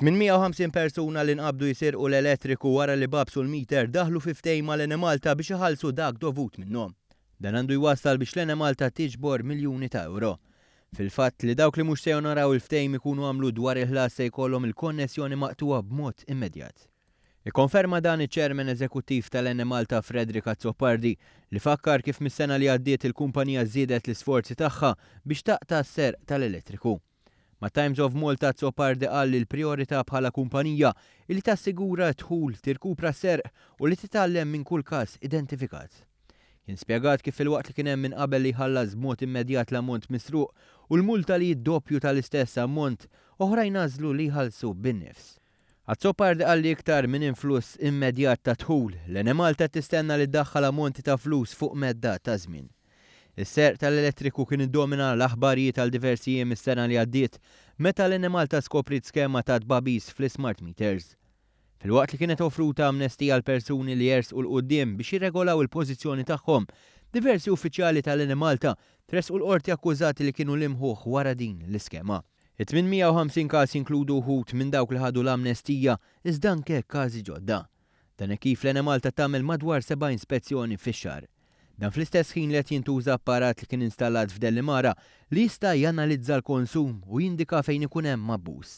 850 persuna li nqabdu jisirqu l-elettriku wara li bagħbsu l-meter daħlu fi ftehim mal-Enemalta biex iħallsu dak dovut minnhom. Dan għandu jwassal biex l-Enemalta tiġbor miljuni ta' ewro. Fil-fatt li dawk li mhux se jonoraw il-ftehim ikunu għamlu dwar il-ħlas se jkollhom il-konnessjoni maqtugħa b'mod immedjat. Ikkonferma dan iċ-Chairman Eżekuttiv tal-Enemalta Frederick Azzopardi li fakkar kif mis-sena li għaddiet il-kumpanija żiedet l-isforzi tagħha biex taqta' s-serq tal-elettriku. Ma' Times of Malta Azzopardi qal li l-prijorità bħala kumpanija hi li tassigura d-dħul, tirkupra s-serq u li titgħallem minn kull każ identifikat. Kien spjegat kif filwaqt li kien hemm min qabel li jħallas b'mod immedjat l-ammont misruq u l-multa li hi d-doppju tal-istess ammont, oħrajn għażlu li jħallsu bin-nifs. Azzopardi qal li iktar minn influss immedjat ta' dħul, l-Enemalta qed tistenna li ddaħħal ammonti ta' flus fuq medda ta' żmien. Is-serq tal-elettriku kien iddomina l-aħbarijiet għal diversi jiem is-sena li għaddiet meta l-Enemalta skopriet skema ta' tbagħbis fl-ismart meters. Filwaqt li kienet offruta amnestija għal persuni li jersqu 'l quddiem biex jirregolaw il-pożizzjoni tagħhom, diversi uffiċjali tal-Enemalta tressqu l-Qorti akkużati li kienu l-imħuħ wara din l-iskema. It-850 każ jinkludu wħud minn dawk li ħadu l-amnestija iżda anke każi ġodda. Dan hekk kif l-Enemalta tagħmel madwar 70 spezzjoni fix-xahar. Dan fl-istess ħin li qed jintuża apparat li kien installat f'Dellimara li jista' janalizza l-konsum u jindika fejn ikun hemm abbuż.